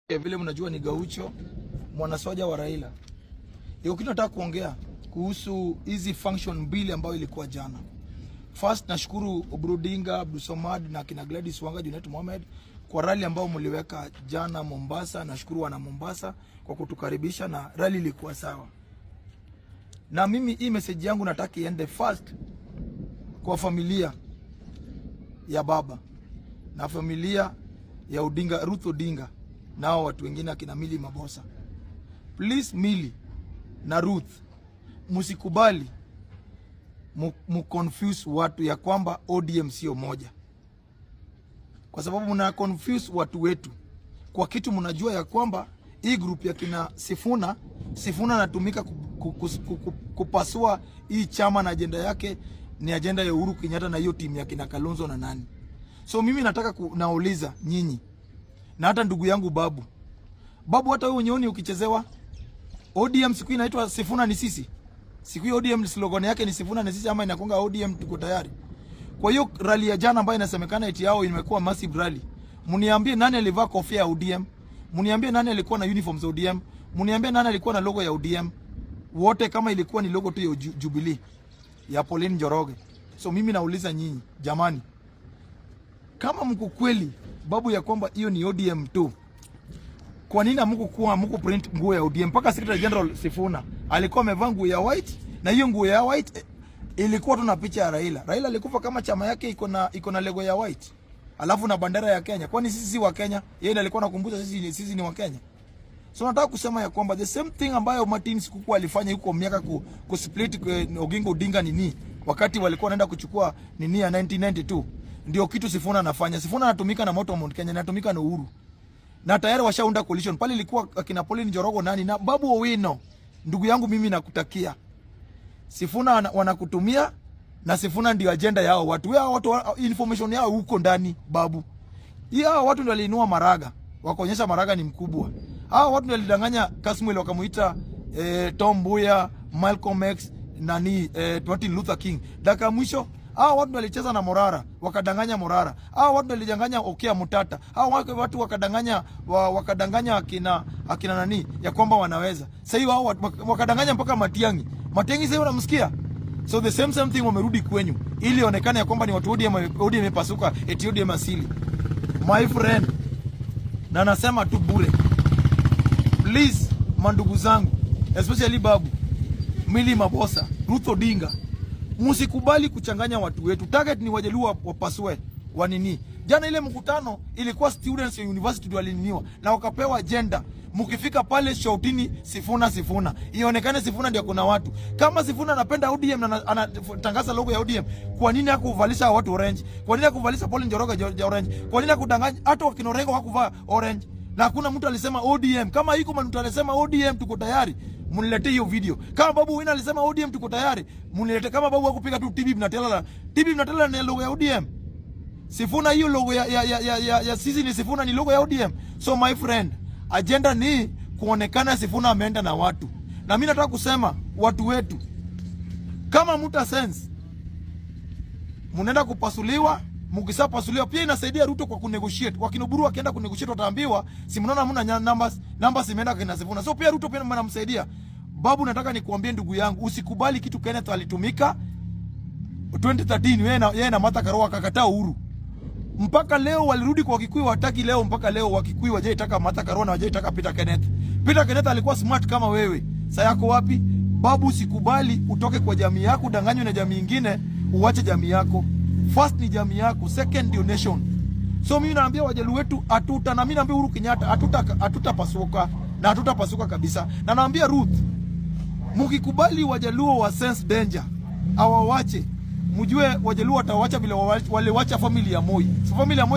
Vile mnajua ni Gaucho, mwanasoja wa Raila. Iko kitu nataka kuongea kuhusu hizi function mbili ambayo ilikuwa jana. First, nashukuru Oburu Odinga, Abdulswamad na kina Gladys Wanga, Junet Mohamed kwa rally ambao mliweka jana Mombasa. Nashukuru wana Mombasa kwa kutukaribisha na rally ilikuwa sawa. Na mimi hii message yangu nataka iende first kwa familia ya baba na familia ya Odinga, Ruth Odinga nao watu wengine akina Milly Mabosa. Please Milly na Ruth, msikubali mu confuse watu ya kwamba ODM sio moja, kwa sababu mna confuse watu wetu kwa kitu mnajua ya kwamba hii group ya kina Sifuna, Sifuna anatumika kupasua hii chama na ajenda yake ni ajenda ya Uhuru Kenyatta na hiyo timu ya kina Kalonzo na nani. So mimi nataka nauliza nyinyi na hata ndugu yangu Babu. Babu, hata wewe unyoni ukichezewa ODM siku inaitwa Sifuna ni sisi. Siku hiyo ODM slogan yake ni Sifuna ni sisi, ama inakonga ODM tuko tayari. Kwa hiyo rally ya jana ambayo inasemekana eti yao imekuwa massive rally. Mniambie nani alivaa kofia ya ODM? Mniambie nani alikuwa na uniform za ODM? Mniambie nani alikuwa na logo ya ODM? Wote kama ilikuwa ni logo tu ya Jubilee ya Pauline Njoroge. So mimi nauliza nyinyi jamani, kama mko kweli babu ya kwamba hiyo ni ODM tu, kwa nini hamkukuwa hamku print nguo ya ODM? Mpaka Secretary General Sifuna alikuwa amevaa nguo ya white, na hiyo nguo ya white ilikuwa tu na picha ya Raila. Raila alikufa kama chama yake iko na logo ya white alafu na bendera ya Kenya. Kwani sisi si wa Kenya? Yeye ndiye alikuwa anakumbusha sisi ni wa Kenya. So nataka kusema ya kwamba the same thing ambayo Martin Sikuku alifanya huko miaka ku split Oginga Odinga nini wakati walikuwa wanaenda kuchukua nini ya 1992 ndio kitu Sifuna anafanya. Sifuna anatumika na Moto wa Mount Kenya, anatumika na Uhuru na tayari washaunda coalition pale. Ilikuwa akina Pauline Njoroge nani na Babu Owino. Ndugu yangu, mimi nakutakia Sifuna wanakutumia na Sifuna ndio agenda yao watu wao, watu information yao huko ndani babu. Hii hao watu ndio waliinua Maraga, wakaonyesha Maraga ni mkubwa. Hao watu ndio walidanganya Kasmuel wakamuita Tom Mboya, Malcolm X nani Martin Luther King. Dakika mwisho hao watu ndio walicheza na Morara, wakadanganya Morara. Hao watu ndio walidanganya Okiya Omtatah. Hao watu wakadanganya akina nani ya kwamba wanaweza. Sasa hiyo hao watu wakadanganya mpaka Matiang'i. Matiang'i sasa unamsikia? So the same same thing wamerudi kwenyu ili ionekane ya kwamba ni watu ODM, ODM imepasuka, eti ODM asili. My friend, na nasema tu bure. Please, mandugu zangu, especially Babu, Milly Mabosa, Ruth Odinga, msikubali kuchanganya watu wetu. Target ni Wajaluo wapasue wa nini. Jana ile mkutano ilikuwa students ya university ndio walininiwa na wakapewa agenda. Mkifika pale shoutini Sifuna Sifuna, ionekane Sifuna ndio kuna watu. Kama Sifuna anapenda ODM na anatangaza logo ya ODM, kwa nini hakuvalisha watu orange? Kwa nini hakuvalisha Paul Njoroge orange? Kwa nini hakudanganya hata wakina Orengo hakuvaa orange? Na hakuna mtu alisema ODM. Kama iko mtu alisema ODM tuko tayari, mniletee hiyo video. Kama Babu Owino alisema ODM tuko tayari, mniletee. Kama Babu hakupiga tu TB Mnatelala, TB Mnatelala ni logo ya ODM. Sifuna hiyo logo ya sisi ni Sifuna ni logo ya ODM. So my friend, agenda ni kuonekana Sifuna ameenda na watu. Na mimi nataka kusema watu wetu, kama muta sense mnaenda kupasuliwa, mkishapasuliwa pia inasaidia Ruto kwa kunegotiate. Wakina Oburu wakienda kunegotiate wataambiwa si mnaona hamna numbers, numbers imeenda kina Sifuna. So pia Ruto pia mnamsaidia. Babu, nataka nikuambie ndugu yangu, usikubali kitu Kenneth alitumika 2013 yeye na Martha Karua akakataa Uhuru. Mpaka leo walirudi kwa Wakikuyu wataki leo, mpaka leo Wakikuyu wajaitaka Martha Karua na wajaitaka Peter Kenneth. Peter Kenneth alikuwa smart kama wewe. Sasa yako wapi? Babu, sikubali utoke kwa jamii yako udanganywe na jamii ingine, uache jamii yako. First ni jamii yako, second ndio nation. So mimi naambia Wajaluo wetu atuta, na mimi naambia Uhuru Kenyatta hatutapasuka na hatutapasuka kabisa. Na naambia Ruth, mkikubali Wajaluo wa sense danger awawache, mjue Wajaluo watawacha vile waliwacha family ya Moi. So family ya Moi